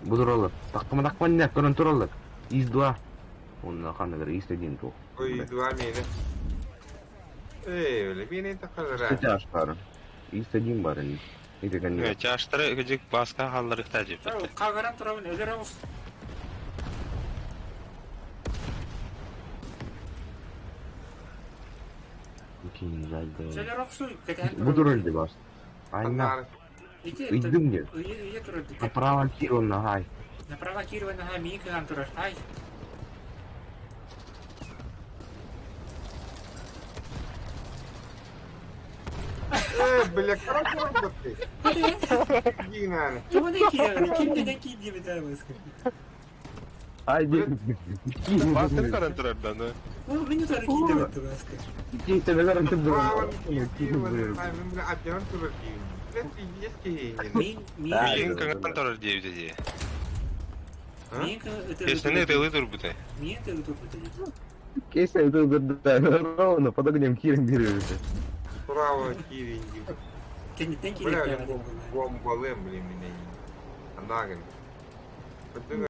Бу тураллар. Таххыма таххыма көрөн тураллар. Из-2. Онно ханныгар из-1 туох. Ой, два миэнэ. Эй, бля, миэнэ таххалара. Чаштары. Из-1 бар ини. Ити кэннигэр. Чаштары кыдьык бааска хаалларыахтаа диэбиттэр. Хагаран турабын, өлөр оҕус. Өлөр охсуй, кэтэһэн Бу турар ди бас. Айна. Ити Ыйдым диэн. Ыйы ыйа турар ди. Направо кир онно хай. Направо кир онно хай миин кыһан турар. Ай. Э, бля, короче, ты. Иди на. Ким не киир? Ким не киир диэбит аҕыска. Ай ди. Баасканы көрөн турар да, ну. Ол мин утары киирдим аска. Киир Право кир онно хай, мен бля, отделан турар диим. Бля, пиздец киһи. Мин мин Да, Миин кыҥан турар диэбитэ дии. мин Кэстэни ытыалыы турбута. Мин ытыалыы турбута дии. Кейсе ровно под огнем кирин берешь. Право кирин дии. Кэнниттэн Бля, киириэхтээх бомбалым, блин, меня. Анагын.